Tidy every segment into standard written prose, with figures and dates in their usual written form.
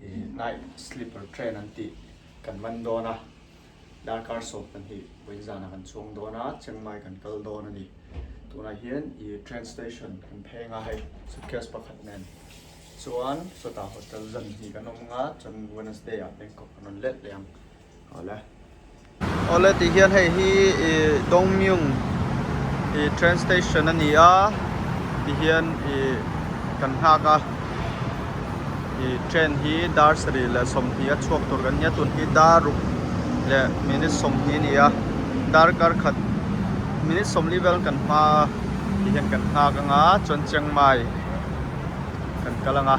Ih night sleeper train an tih kan man dawn a, darkar 12 vawiin zanah kan chuang dawn a, Chiang Mai kan kal dawn a ni. Tunah hian ih train station kan pheng a hei suitcase pakhat nen chuan sawtah hotel zan hnih kan awm ang a, chuan Wednesday ah Bangkok kan rawn let leh ang. Awle. Awle tih hian hei hi ih Dong Myung ih train station a ni a ti hian ih kan nghak a ih train hi dar 27 a chhuak tur kan nia tun hi dar ruk leh minute 20 a ni a darkar khat minute 40 vel kan hma a ti hian kan nghak anga chuan Chiang Mai. Kan kal ang a,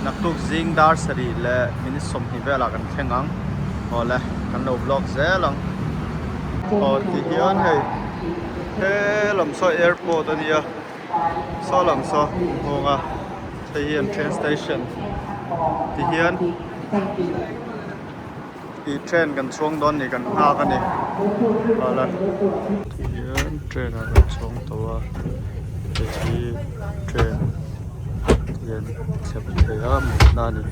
naktuk zing dar sarih leh minute 20 velah kan thleng ang. Awle, kan lo vlog zel ang. Aw ti hian hei he lam saw airport a nia, saw lam saw nghawng a, hei hi an train station ti hian. Ih train kan chhuang dawn ni kan nghak a ni hala tihian train ah kan chhuang tawh a hei hi train hian thlep thei a mutna a ni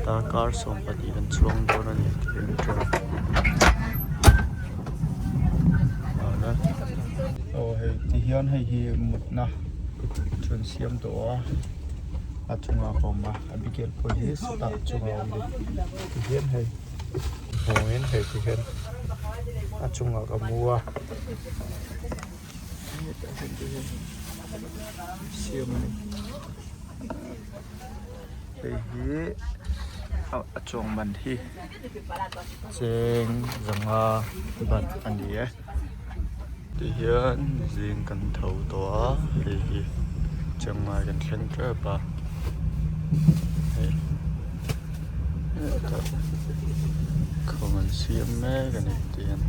darkar 12 kan chhuang dawn a ni tihian train hala aw hei tihian hei hi mutna chu an siam tawh a a chungah ka awm a Abigail pawh hi sawtah chungah a awm a ni. Tihian hei hmuhin hei tihian a chungah ka mu a hetah hian tihian siam a ni hei hi a chuang man hi cheng zanga bat a ni e. Tihian zing kan tho tawh a hei hi Chiang Mai kan thleng tep a hei hetah khawng an siam mek a ni tihian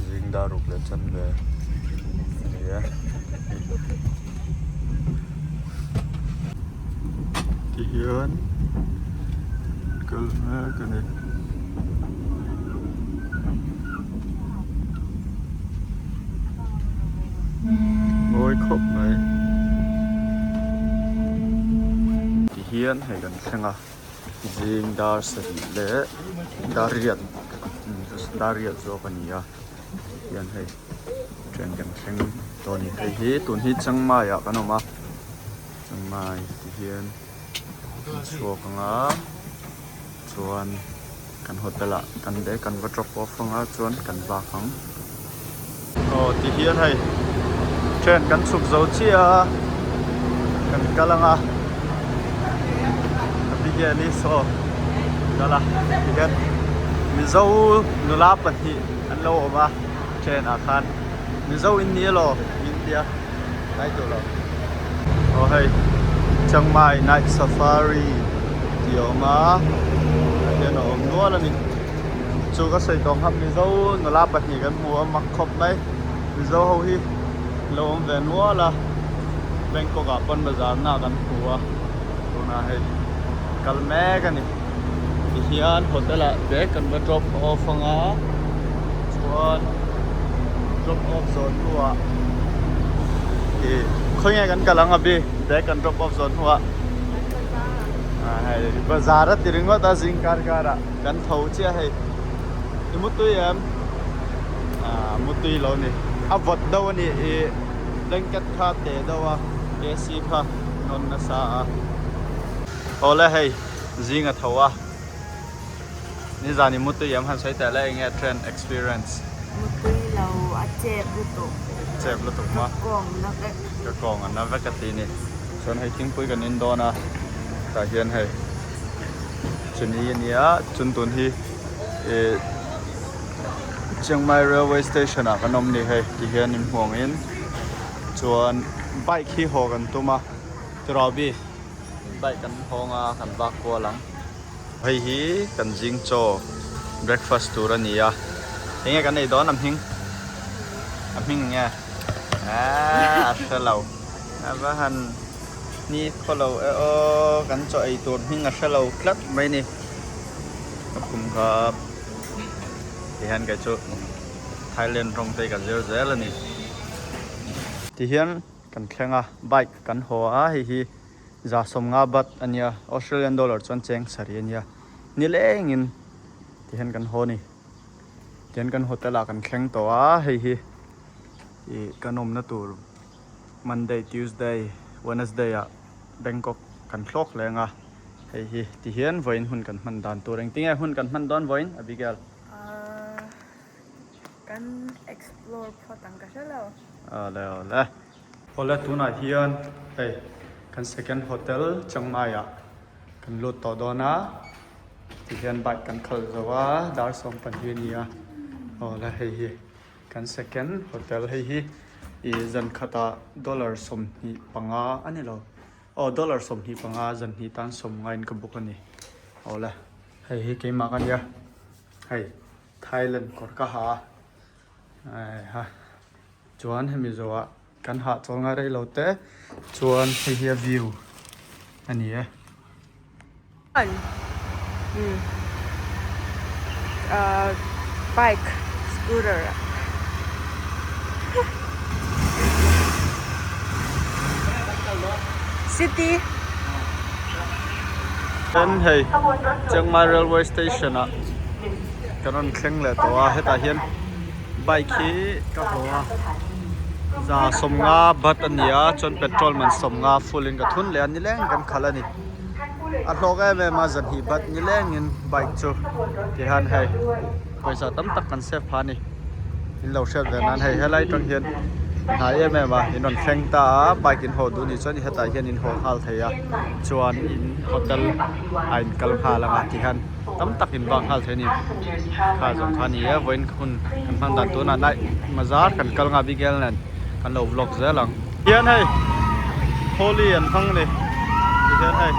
zing dar ruk leh chanve a ni e tihian kal mek a ni. Mawi khawp mai tihian hei kan thleng a zing dar sarih leh dar riat dar riat zawk a ni a tihian hei train kan thleng tawh a ni hei hi tun hi Chiang Mai ah kan awm a Chiang Mai tihian an chhuak ang a. Chuan kan hotel ah kan bag kan va drop off anga chuan kan vak ang. Aw ti hian hei train kan chhuk zo chiah a kan kal anga Abigail i saw kal a ti hian Mizo nula pahnih an lo awm a train ah khan Mizo in ni elaw min tia Ngai duh lo. Aw hei Chiang Mai Night Safari tih a awm a tah hian a awm nual a ni. Chu ka sawi tawh kha Mizo nula pahnih kan hmu a mak khawp mai. Mizo ho hi lo awm ve nual a Bangkok ah pawn bazar na kan hmu a tunah hei kal mek a ni. Tihian hotel ah bag kan va drop off anga chuan drop off zawh hnuah ih khawnge kan kal ang abi bag kan drop off zawh hnuah ah hei bazar a ti ringawt a zing kar kar ah kan tho chiah hei i mutui em ah mutui lo ni a vawt deuh a ni ih blanket kha teh deuh a AC kha nawn nasa a awle hei. Zing a tho a, nizan i mutui em han sawi teh le enge train experience? Mutui lo a chep lutuk. Chep lutuk maw? Ka kawng na vek. Ka kawng a na vek a ti ni. Chuan hei thingpui kan in dawn a, tah hian hei chuni a nia, chun tun hi ih Chiang Mai railway station ah kan awm ni hei tihian in hmuh angin chuan bike hi haw kan tum a tiraw bi? Bike kan hawng a kan vak kual ang. Hei hi kan zing chaw breakfast tur a ni a enge kan ei dawn a hming a hming enge aaa a hre lo a va han ni khaw lo e aw kan chaw ei tur hming a hre lo tlat mai ni ka khum kha tihian kei chu Thailand rawng te hi ka zir zel a ni tihian. Kan thleng a, bike kan haw a, hei hi 150 baht a nia Australian dollar chuan cheng sarih a nia nilengin tihian kan haw a ni tihian kan hotel ah kan thleng tawh a hei hi ih kan awmna tur Monday Tuesday Wednesday ah Bangkok kan thlawk leng a hei hi tihian vawiin hun kan hman dan tur engtinge hun kan hman dawn vawiin Abigail. Kan explore phawt ang ka hre lo. Awle awle. Awle tunah hian hei kan second hotel Chiang Mai ah kan lut tawh dawn a tihian bike kan khalh zo a dar 12 a ni a awle hei hi kan second hotel hei hi ih zan khatah dollar 25 a ni lo aw dollar 25 zan hnih tan sawm ngaiin ka book a ni awle hei hi keimah ka nia hei. Thailand kawr ka ha a ha chuan hemi zawhah kan hahchawl ngai rei lo te chuan hei hi a view a ni e. Bike scooter city. Chuan hei Chiang Mai railway station ah kan rawn thleng leh tawh a hetah hian bike hi ka haw a 150 baht a ni a chuan petrol man 50 full in ka thun leh a nileng kan khalh a ni a hlawk em em a 200 baht nilengin bike chu tihian hei pawisa tam tak kan save phah a ni in lo hriat ve nan hei helai tang hian hnai em em a in rawn thleng ta a bike in haw duh ni chuan hetah hian in haw nghal thei a chuan in hotel a in kal nghal ang a tihian tam tak in vak nghal thei a ni kha zawng kha a ni e vawiin hun kan hman dan tunah night bazar kan kal nghal Abigail nen kan lo vlog zel ang. Hian hei Holi an hmang a ni tihian hei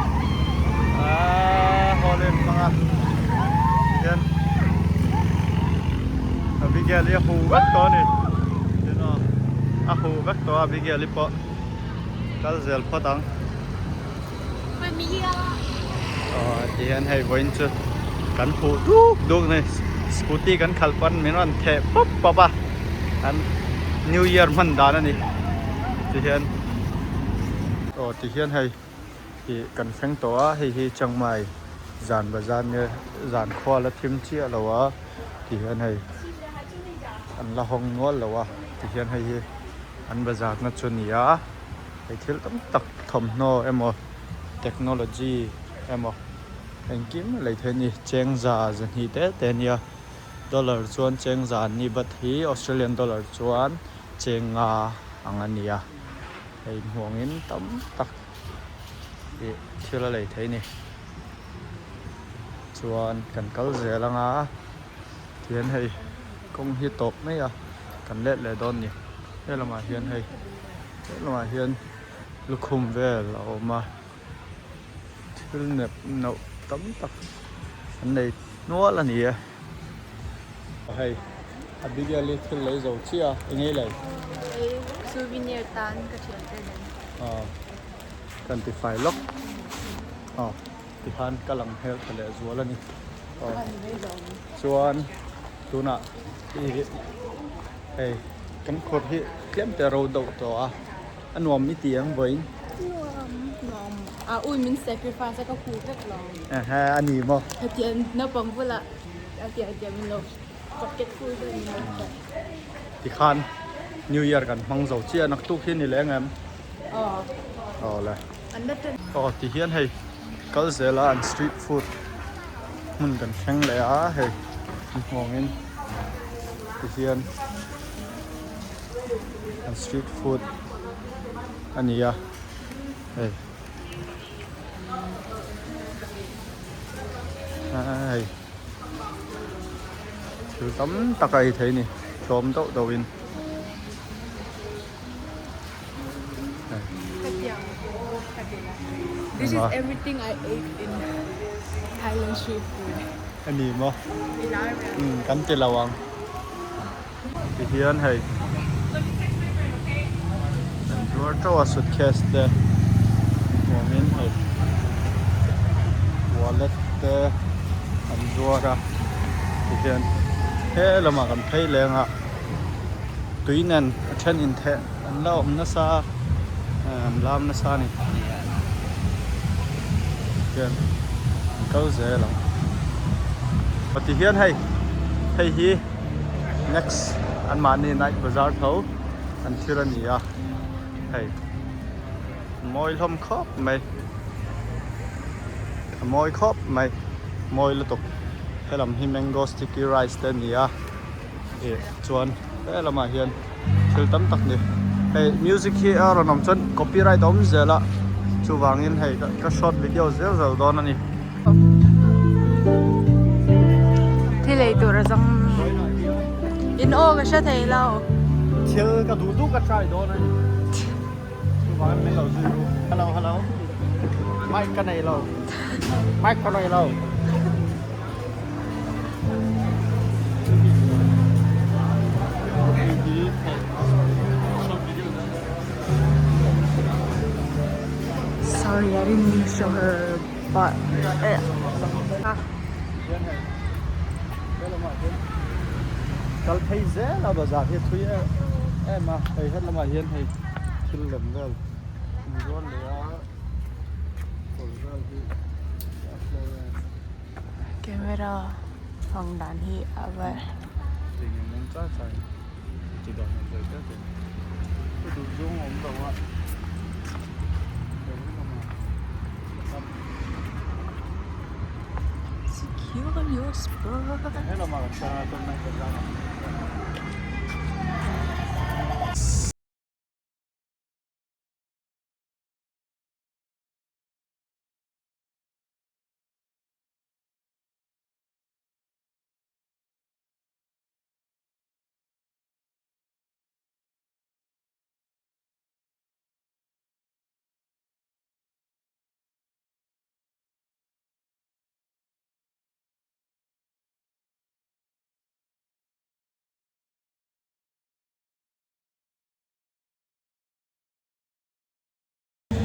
aaa Holi an hmang a tihian Abigail hi a huh vek tawh a ni you know a huh vek tawh a Abigail hi pawh kal zel phawt ang aw tihian hei vawiin chu kan huh duk duk a ni scooty kan khalh pawn min rawn theh pawp pawp a an new year hman dan a ni tihian aw tihian hei ih kan thleng tawh a hei hi Chiang Mai zan bazar nge zan khua la thim chiah lo a tihian hei an la hawng nual lo a tihian hei hi an bazar na chu a ni a. Hei thil tam tak thawmhnaw emaw technology emaw engkim a lei theih a ni chengza zahnih te te a nia dollar chuan chengza an ni but hi Australian dollar chuan chenga ang a ni a hei hmuangin tam tak ih thil a lei theih a ni chuan kan kal zel ang a tihian hei kawng hi tawp mai a kan let leh dawn a ni he lamah hian hei. Tlangah hian lukhum vel a awm a thil nep noh tam tak an nei nual a ni e. Hei Abigail hi thil lei zo chiah a eng nge lei? Hei souvenir tan ka thian te nen. Aw kan ti fai lawk aw tikhan ka lang hmel tha leh zual a ni aw chuan tunah ih hei kan khawr hi tlem te ro deuh tawh a a nuam i ti ang vawiin nuam nuam a ui min sacrifice a ka hu vek lo ehe a ni maw hetiang naupang bulah a tia tia min lo pocket full vel min lo chawp tikhan new year kan hmang zo chiah naktuk hi ni leng em aw aw le an la ṭan aw tihian hei kal zela an street food hmun kan thleng leh a hei hmuangin tihian an street food a ni a hei hei thil tam tak a ei thei a ni tlawm deuh deuh in. This is everything I ate in Thailand street food. A ni maw? Umm kan ti lo ang. Tihian hei an zuar teuh a suitcase te huamin hei wallet te an zuar a tihian he lamah kan phei leng a. Tui nen a then intheh an la awm nasa a, an lam nasa a ni. Hian an kal zel ang. Aw ti hian hei hei hi next anmahni night bazaar tho an thil a ni a hei mawi hlawm khawp mai a mawi khawp mai mawi lutuk helam hi mango sticky rice te a ni a ih chuan helamah hian thil tam tak ni hei music hi a rawn awm chuan copyright a awm zel a chuvangin hei ka short video zel zel dawn a ni. Thil ei tur a zawng in aw ka hre thei lo. Thil ka duh duh ka try dawn a ni chuvangin min lo zui ru. Hello hello mic ka nei lo mic ka nei lo. Sorry, I didn't mean to show her butt. Kal phei zel a bazar hi a thui em em a hei helamah hian hei thil lem vel inzuar leh a kawr vel hi a flow em. Camera hmang dan hi a va Secure your spot.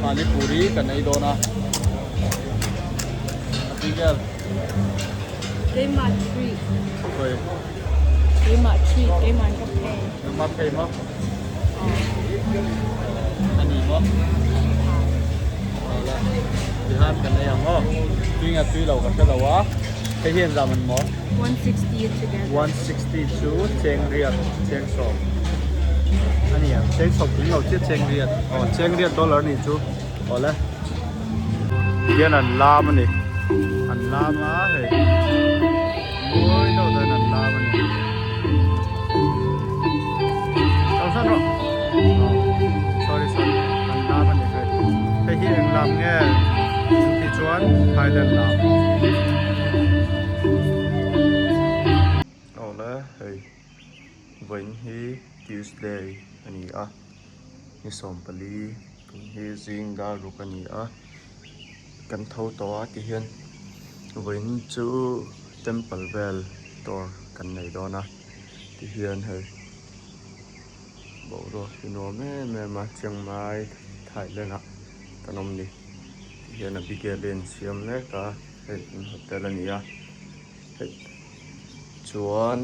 Pani puri kan ei dawn a a tui vel Keimah treat Khawi Keimah treat keimah ka phei Nangmah phei maw A ni maw Awle tihian kan ei ang aw tui nge tui lo ka hre lo a hei hi engzah man maw 160 together 160 chu cheng riat cheng sawm a ni ang cheng sawm tling lo chiah cheng riat aw cheng riat dollar a nih chu awle hian an lam a ni an lam a hei mawi deuh deuhin an lam a ni kalsan rawh aw sorry sorry an lam a ni hei hei hi eng lam nge tih chuan Thailand lam. Awle hei vawiin hi Tuesday a ni a ni 14 tun hi zing dar ruk a ni a kan tho tawh a ti hian vawiin chu temple vel tour kan nei dawn a ti hian hei boruak hi nuam em em a Chiang Mai Thailand ah kan awm ni ti hian Abigail in siam mek a hei an hotel a ni a. Chuan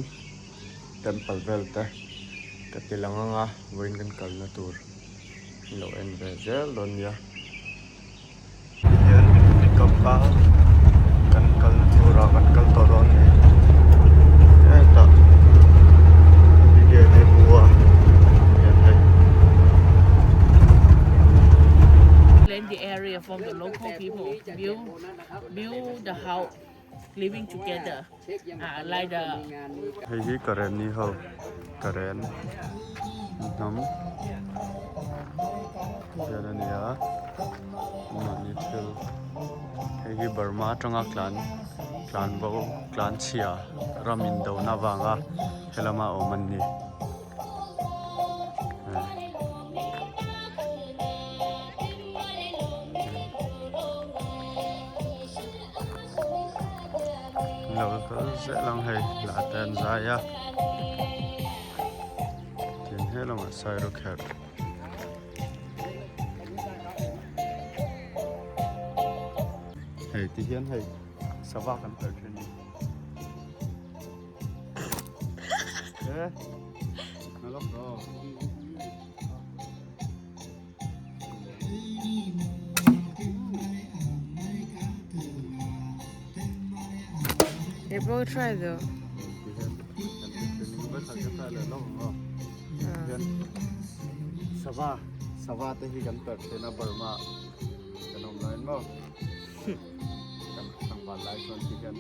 temple vel te ka ti lang ang a vawiin kan kalna tur an lo en ve zel dawn nia. Hian min pick up a kan kalna turah kan kal tawh dawn a ni hetah Abigail-i hu a hian hei. Claim the area from the local people build build the house living together ah like the Hei hi Karen ni ho Karen hnam hian a ni a mahni thil hei hi Burma atanga tlan tlan bo tlan chhia ram indona avanga helama awm an ni. Lo kal zel ang hei lah te an zai a tin he lamah sairawkherh hei ti hian hei sava kan perh thin a ni e na lawk rawh. Kei pawh ka try duh. Sava sava te hi kan perh thin a Burma kan awm laiin maw kan tlangval lai chuan ti hian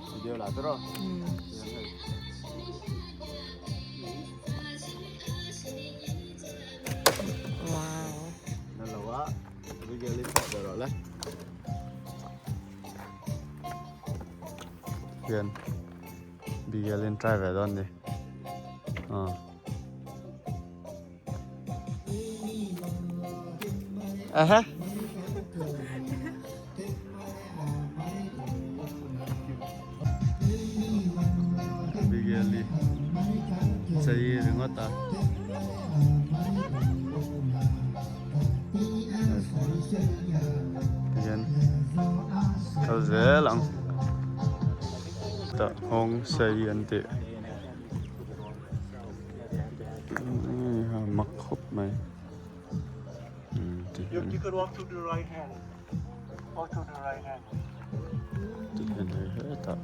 video la tawh rawh tihian hei. Wow. Na lo a Abigail i thawh ve rawh le. Hian Abigail in try ve dawn ni. Ah. Aha. Abigail i chei ringawt a. Tihian kal zel ang tah nghawng sei an tih mak khawp mai tihian hei hetah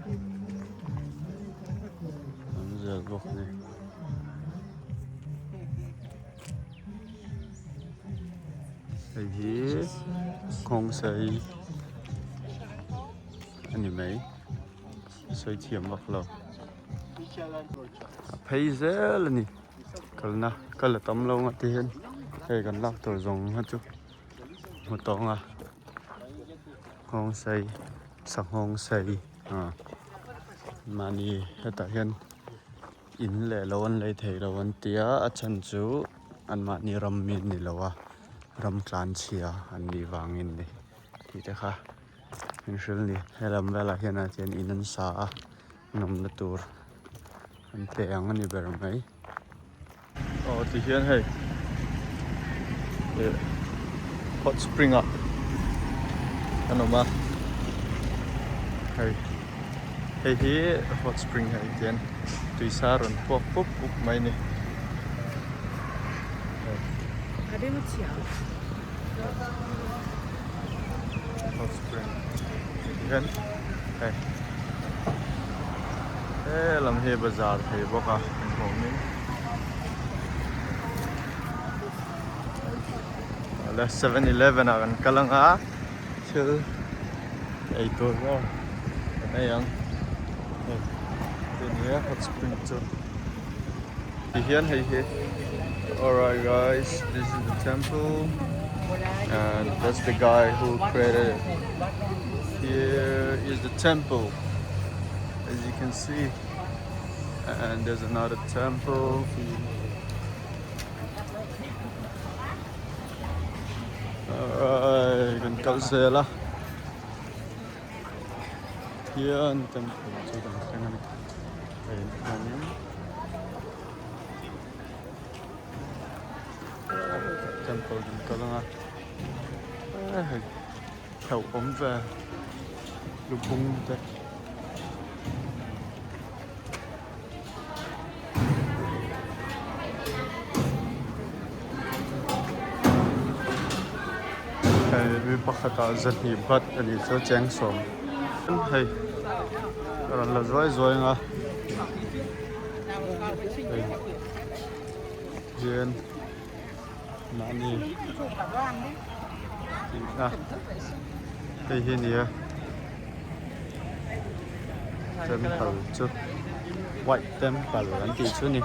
an zel bawk a ni. Hei hi nghawng sei a ni mai sawi thiam vak lo a phei zel a ni kalna kal a tam lo nga ti hian hei kan lak tur zawng kha chu hmu tawng a nghawng sei sanghawng sei ah mahni hetah hian. In leh lo an lei thei lo an ti a, a chhan chu anmahni ram mi an ni lo a, ram tlan chhia an nih vangin ni tih te kha min hrilh a ni. Helam velah hian ah chuan in an sa a, nawmna tur an pe ang a ni ber mai. Aw ti hian hei ih hot spring ah an awm a hei hei hi hot spring hei tian tuisa rawn puak pup pup mai a ni. Hot spring tihian hei helam hi bazar thei bawk a inhawmin awle 7-eleven ah kan kal ang a thil ei tur vel kan ei ang hei hei nia hot spring chu tihian hei hi alright guys this is the temple and that's the guy who created it here is the temple as you can see and there's another temple alright kan kal zel a hian temple chu kan thleng a ni hei hianin temple kan kal ang a hei hlauhawm ve lubung te. Hei mi pakhatah zahnih bat a nih chu cheng sawm hei a rawn la zuai zuai ang a hei hian mahni tihna hei hi a ni a. Temple chu white temple an tih chu a ni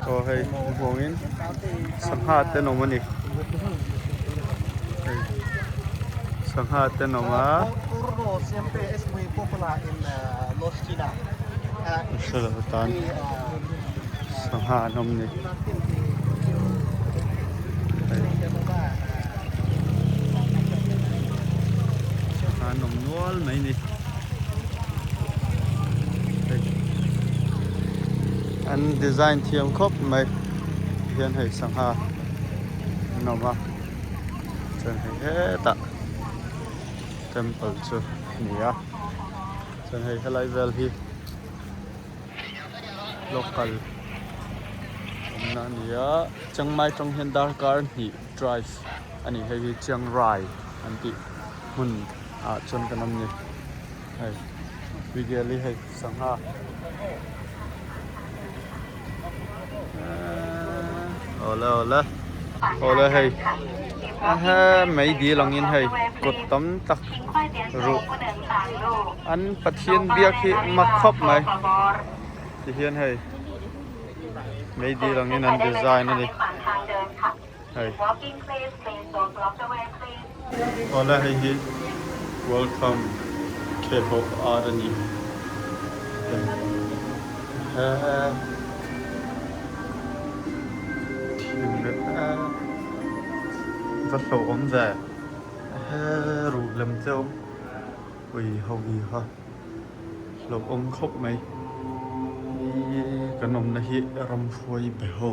aw hei hmuangin sangha te an awm a ni hei sangha te an awm a hre lo tan sangha an awm a ni hei. An awm nual mai ni. Hei an design thiam khawp mai hian hei sangha an awm a chuan hei hetah temple chu a ni a chuan hei helai vel hi local awmna a ni a Chiang Mai tawng hian darkar hnih drive a ni hei hi Chiang Rai an tih hmun ah chuan kan awm ni hei. Abigail-i hei sangha awle awle awle hei he mai dil angin hei kut tam tak ruh an Pathian biak hi mak khawp mai tihian hei mai dil angin an design a ni hei awle hei hi welcome K-pop art a ni he va hlauhawm ve he ruh lem te awm ui ho hi kha hlauhawm khawp mai kan awmna hi ramhuai be ho.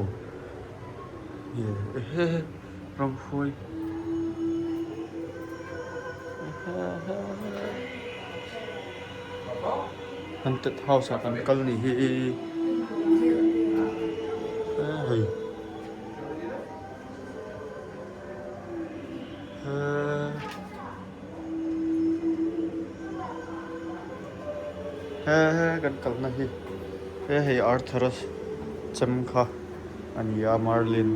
Ramhuai Haunted house ah kan kal ni hi hei he kan kalna hi he hei Arthur-a chem kha. A ni a Merlin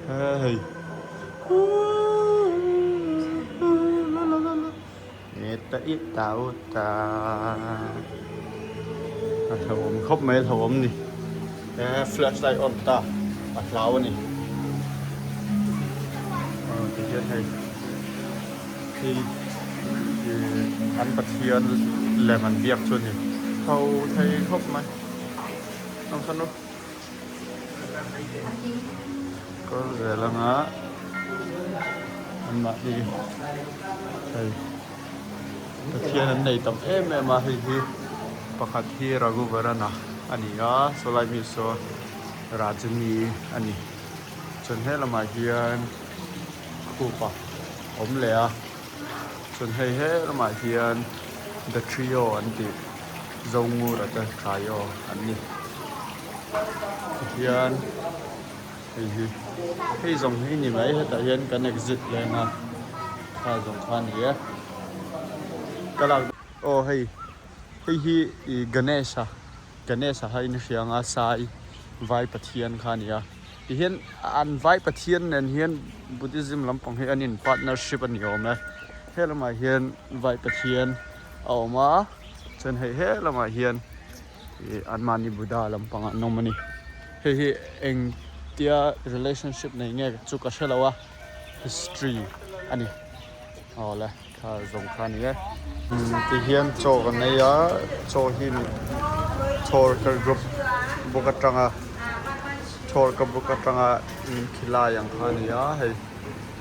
hei ta i ta u ta a hlauhawm khawp mai a hlauhawm ni he flashlight on ta a hlau a ni aw ti hian hei hi ih an pathian lem an biak chu a ni tho thei khawp mai. Kawr zel anga an mahni hei Pathian an nei tam em em a hei hi pakhat hi Raghuvarana a ni a sawlai mi saw Rajani a ni chuan he lamah hian khupa awm leh a chuan hei he lamah hian the trio an tih. Zongura te thaio an ni tihian hei hi hei zawng hi ni mai hetah hian kan exit leng a kha zawng kha a ni e ka lak aw hei hei hi ih Ganesh a Ganesh a kha in hria ang a sai vai pathian kha a ni a tihian an vai pathian nen hian Buddhism lampang hi an in partnership a ni awm e helamah hian vai pathian a awm a. Chuan hei he lamah hian ih anmahni Buddha lampangah an awm a ni. Hei hi engtia relationship nei nge chu ka hre lo a, history a ni. Aw le kha zawng kha a ni e. Tihian chaw kan nei a, chaw hi chhawrkar group bawk atanga chhawrkar bawk atanga min khilai ang kha a ni a hei.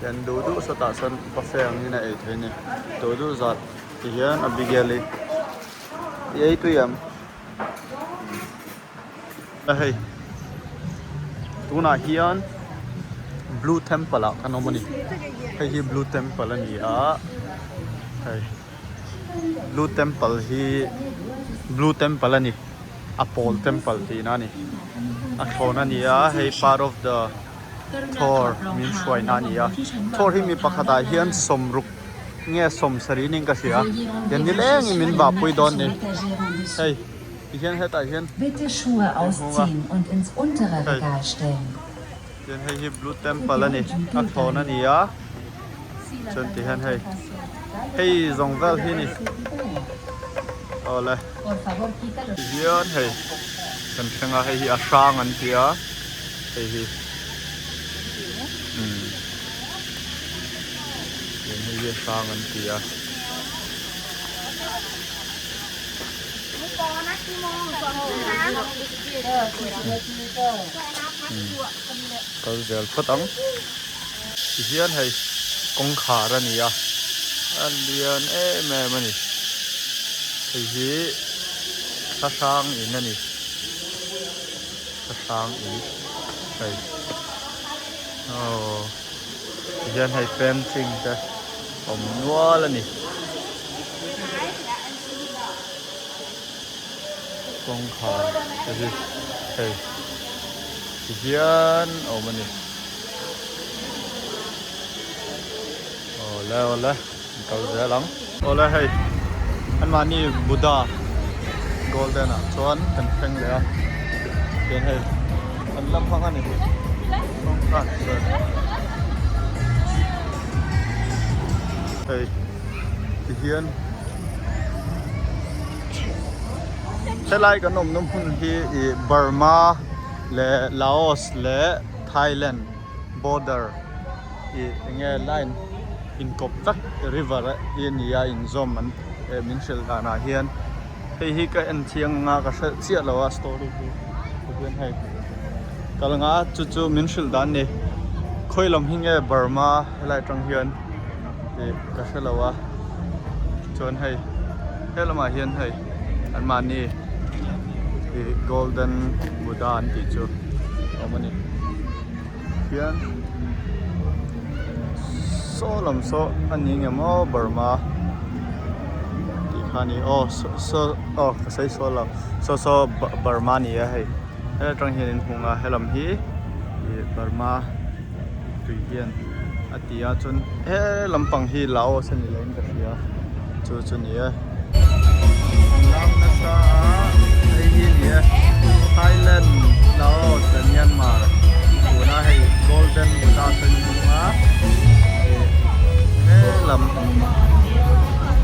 Hian duh duh sawtah sawn buffet ang hian a ei thei a ni. Duh duh zat. Ti hian Abigail i i ei tui em? A hei tunah hian Blue Temple ah kan awm a ni hei hi Blue Temple a ni a hei Blue Temple hi Blue Temple a ni a pawl temple tihna a ni a thlawn a ni a hei part of the Thor min hruaina a ni a Thor hi mi pakhatah hian sawmruk nge sawmsarih niin ka hria tian nilengin min vahpui dawn ni hei tihian hetah hian min hung a hei tian hei hi blue temple a ni a thlawn a ni a chuan tihian hei hei zawng vel hi ni awle tihian hei kan thleng a hei hi a hrang an ti a hei hi umm. Tiang hei hi a hrang an ti a. Kal zel phawt ang. Tihian hei kawngkhar a ni a, a lian em em a ni. Hei hi thla hrang in a ni. Thla hrang in hei. Aww. Tihian hei fencing te awm nual a ni. Kawngkhar te hi hei tihian a awm a ni. Awle awle. kal zel ang. Awle hei anmahni Buddha golden ah chuan kan thleng leh a tian hei an lam hmang a ni hei tihian helai kan awmna hmun hi ih Burma leh Laos leh Thailand border ih enge line inkawp vek river hi a ni a inzawm an eh min hrilh danah hian hei hi ka en chiang anga ka hrilh chiah lo a story hi tihian hei kal anga chu chu min hrilh dan a ni khawi lam hi nge Burma helai atang hian ih ka hre lo a chuan hei helamah hian hei anmahni ih golden Buddha an tih chu a awm a ni. Hian saw lam saw a ni ngem aw Burma tih kha a ni aw saw aw ka sawi saw lo saw saw Burma a ni a hei helai atang hian in hmu ang a helam hi ih Burma tui hian a ti a chuan he lampang hi Laos a ni lo in ka hria chu chu a ni e. Lam nasa a hei hi a ni e Thailand Laos leh Myanmar tuna hei Golden Buddha sawi hnung a ih he lam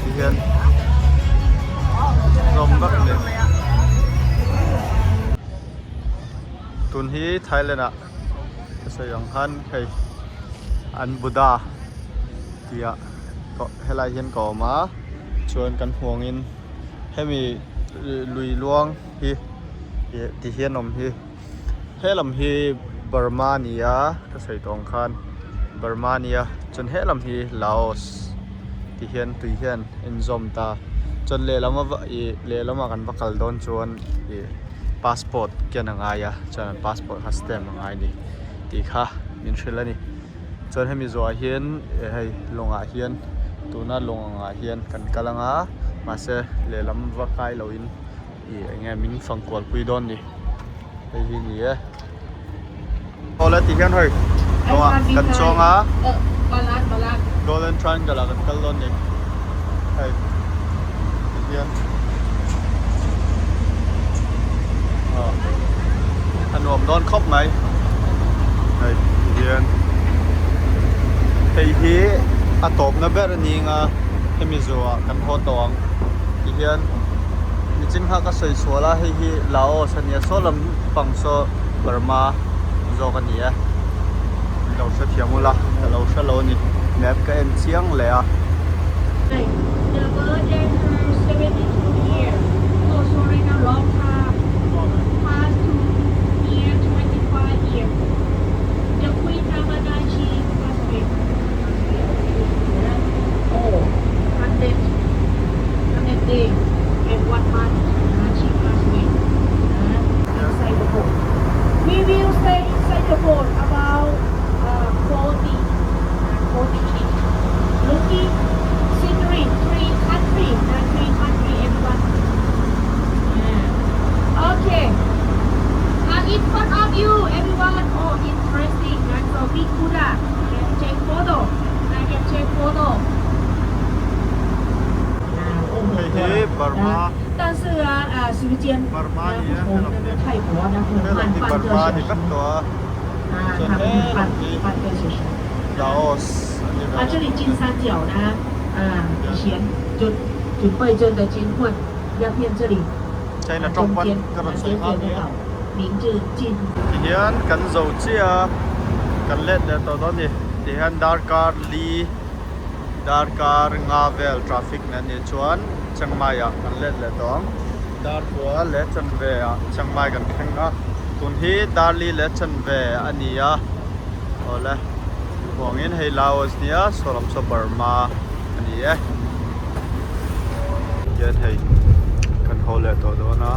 ti hian zawm vak a ni tun hi Thailand ah ka sawi ang khan hei an Buddha tih ah helai hian ka awm a chuan kan hmuh angin hemi lui luang hi ih ti hian awm hi helam hi Burma a ni a ka sawi tawh ang khan Burma a nia chuan helam hi Laos ti hian tui hian inzawm ta chuan lehlam a ih lehlamah kan va kal dawn chuan ih passport ken a ngai a chuan an passport kha stamp a ngai a ni tih kha min hrilh a ni. Chuan hemi zawhah hian hei lawngah hian tuna lawng angah hian kan kal anga mahse lehlam va kai loin ih eng nge min fang kual pui dawn ni hei hi ni e. Awle ti hian hei lawngah kan chuang a Golden Triangle ah kan kal dawn ni hei ti hian aw a nuam dawn khawp mai hei ti hian hei hi a tawpna ber a ni anga hemi zuah kan haw tawh ang ti hian nichin kha ka sawi sual a hei hi Laos a nia saw lam pang saw Burma zawk a ni e min lo hrethiam ula ka lo hre lo a ni map ka en chiang leh a. Hei hi Burma Burma a ni a helam hi helam hi Burma a ni vek tawh a chuan helam hi Laos a ni ve China tawng pawn ka rawn sawi nghal mai a tihian kan zo chiah a kan let leh tawh dawn a ni tihian darkar li darkar nga vel traffic nen nih chuan Chiang Mai ah kan let leh tawh ang dar kua leh chanve ah Chiang Mai kan thleng a tun hi dar li leh chanve a ni a awle huangin hei Laos nia saw lam saw Burma a ni e hian hei kan haw leh tawh dawn a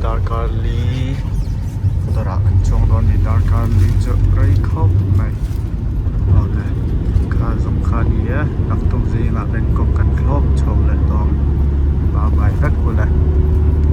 darkar li dawrah kan chuang dawn a ni darkar li chu rei khawp mai awle kha zawng kha a ni e naktuk zingah Bangkok.